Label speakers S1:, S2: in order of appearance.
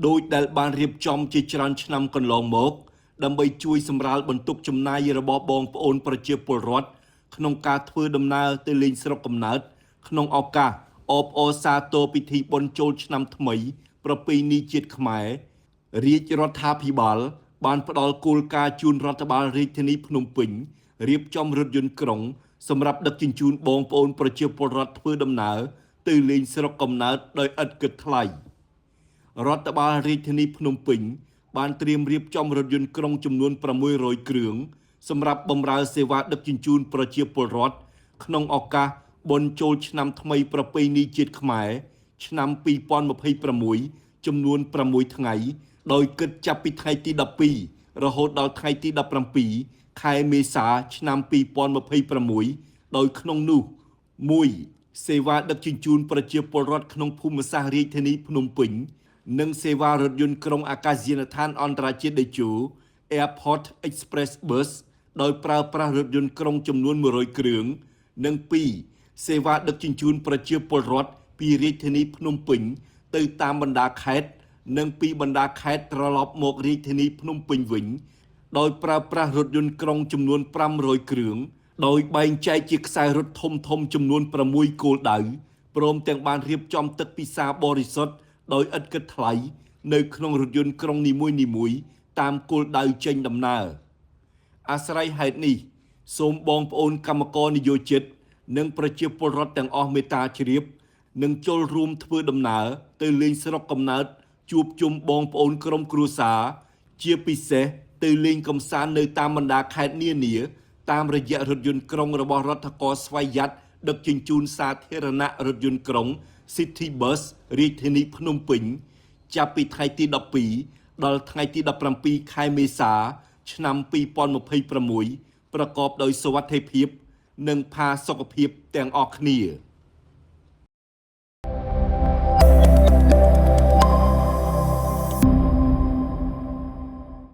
S1: ដោយដែលបានរៀបចំជាច្រើនឆ្នាំកន្លងមក ដើម្បីជួយសម្រាលបន្ទុកចំណាយរបស់បងប្អូនប្រជាពលរដ្ឋក្នុងការធ្វើដំណើរទៅលេងស្រុកកំណើត ក្នុងឱកាសអបអរសាទរពិធីបុណ្យចូលឆ្នាំថ្មី ប្រពៃណីជាតិខ្មែររាជរដ្ឋាភិបាល បានផ្ដល់គោលការណ៍ជូនរដ្ឋបាលរាជធានីភ្នំពេញរៀបចំរថយន្តក្រុង សម្រាប់ដឹកជញ្ជូនបងប្អូនប្រជាពលរដ្ឋធ្វើដំណើរទៅលេងស្រុកកំណើតដោយឥតគិតថ្លៃ រដ្ឋបាលរាជធានីភ្នំពេញ បានត្រៀមរៀបចំរថយន្តក្រុងចំនួន600គ្រឿងសម្រាប់បម្រើសេវាដឹកជញ្ជូនប្រជាពលរដ្ឋក្នុងឱកាសបុណ្យចូលឆ្នាំថ្មីប្រពៃណីជាតិខ្មែរឆ្នាំ2026ចំនួន6ថ្ងៃ ដោយគិតចាប់ពីថ្ងៃទី12រហូតដល់ថ្ងៃទី17ខែមេសាឆ្នាំ2026ដោយក្នុងនោះ1សេវាដឹកជញ្ជូនប្រជាពលរដ្ឋក្នុងភូមិសាស្ត្ររាជធានីភ្នំពេញ និងសេវារថយន្តក្រុងអាកាសយានដ្ឋានអន្តរជាតិតេជោ Airport Express Bus ដោយប្រើប្រាស់រថយន្តក្រុងចំនួន100គ្រឿង និង2សេវាដឹកជញ្ជូនប្រជាពលរដ្ឋពីរាជធានីភ្នំពេញ ទៅតាមបណ្ដាខេត្ត និងពីបណ្ដាខេត្តត្រឡប់មករាជធានីភ្នំពេញវិញ ដោយប្រើប្រាស់រថយន្តក្រុងចំនួន500គ្រឿង ដោយបែងចែកជាខ្សែរថធំធំៗចំនួន6គោលដៅព្រមទាំងបានរៀបចំទឹកពិសាបរិសុទ្ធដោយឥតគិតថ្លៃ នៅក្នុងរថយន្តក្រុងនីមួយៗតាមគោលដៅចេញដំណើរ អាស្រ័យហេតុនេះសូមបងប្អូនកម្មករនិយោជិត និងប្រជាពលរដ្ឋទាំងអស់មេត្តាជ្រាប និងចូលរួមធ្វើដំណើរទៅលេងស្រុកកំណើតជួបជុំបងប្អូនក្រុមគ្រួសារជាពិសេសទៅលេងកម្សាន្តនៅតាមបណ្ដាខេត្តនានា តាមរយៈរថយន្តក្រុងរបស់រដ្ឋាករស្វយ័តដឹកជញ្ជូនសាធារណៈរថយន្តក្រុង City Bus រាជធានីភ្នំពេញ ចាប់ពីថ្ងៃទី12ដល់ថ្ងៃទី17ខែមេសា ឆ្នាំ2026ប្រកបដោយសុវត្ថិភាព និងផាសុកភាពទាំងអស់គ្នា។